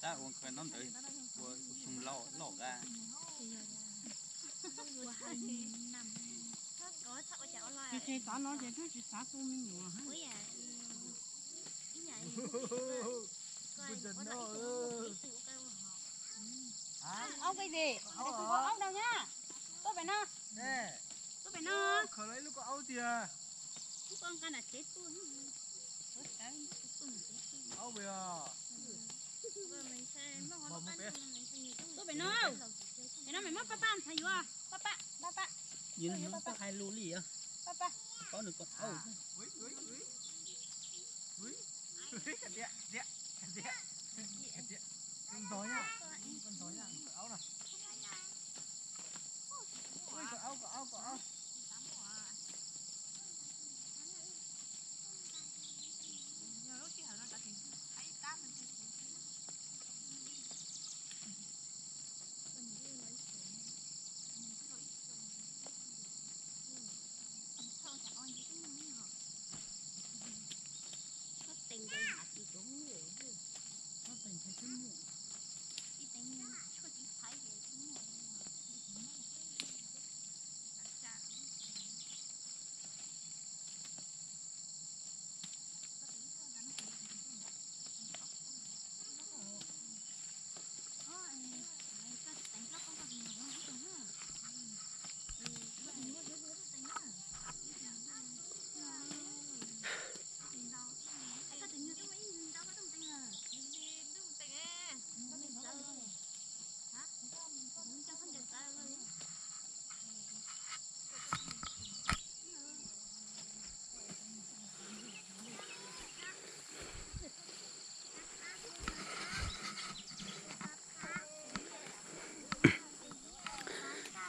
Ua nkawd nyob ntawd ua xyoo loj loj a. Ces tav no ces twb tsis xav tu me nyuam. Aub, aub no na. Tuaj pem no. Tuaj pem no. Tuaj pem no. Pem no mem muab paj paj ntxhais yuav. Paj paj, paj paj. Paj paj. Paub nws ko aub. Ntog, ntog aub na. Ui, kom aub, kom aub, kom aub.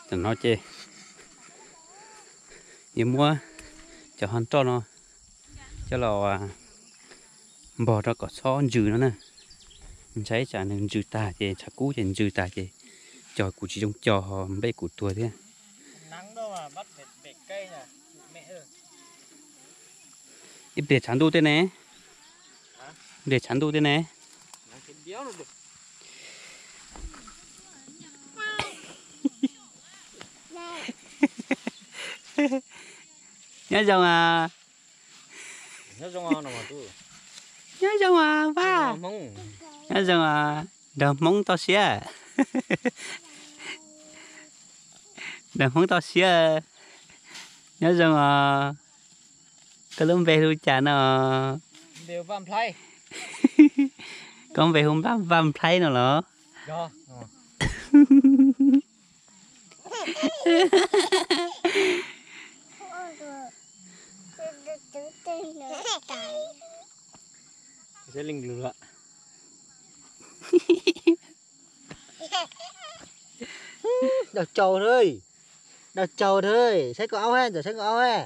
Tam no ces yuav muab cov hov nroj no coj los npog rau kom txhob ntsws no na. Ntshai tsam nws ntsws tag ces tshav kub ces ntsws tag ces cog kuv tsis zoo cog ho nplej kuv tuag thiab. Ib pliag tshav ntuj tej ne, ib pliag tshav ntuj tej ne. Nyob zoo a. Nyob zoo a Vaj. Nyob zoo a, nrog Hmoob toj siab. Nrog Hmoob toj siab. Nyob zoo a. Koj lub npe hu cas no? Koj npe hu Npaj Vaj Nplhaib no los? Dag tsaus, dag tsaus, saib koj aub he, ntxawm saib koj aub he.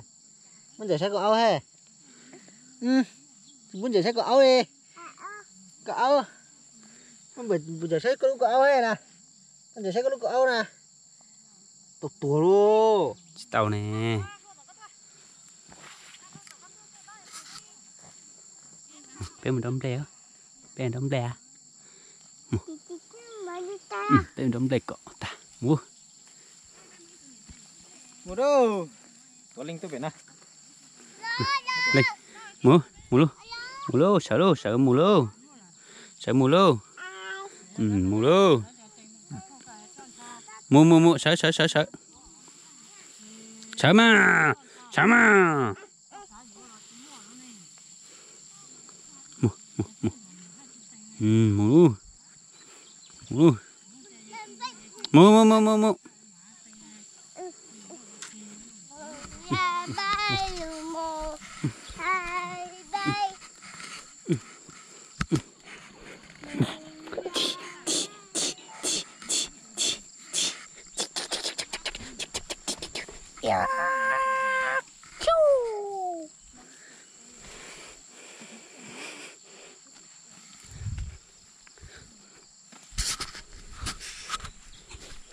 Muab ntxawm saib koj aub he. Muab ntxawm saib koj aub li. Koj aub. Muab ntxawm saib koj lub koj aub he na. Muab ntxawm saib koj lub koj aub na. Tau tuag lauj. Tsis tau ne. Peb mus nrau nplej, peb nrau nplej a. Peb nrau nplej kom tag mus. Mus lauj, mus, mus lauj, mus lauj, sawv lauj, sawv mus lauj, sawv mus lauj. Mus lauj. Mus mus mus, sawv sawv sawv sawv. Sawv mas, sawv mas. Mus, mus, mus. Mus, mus, mus, mus, mus.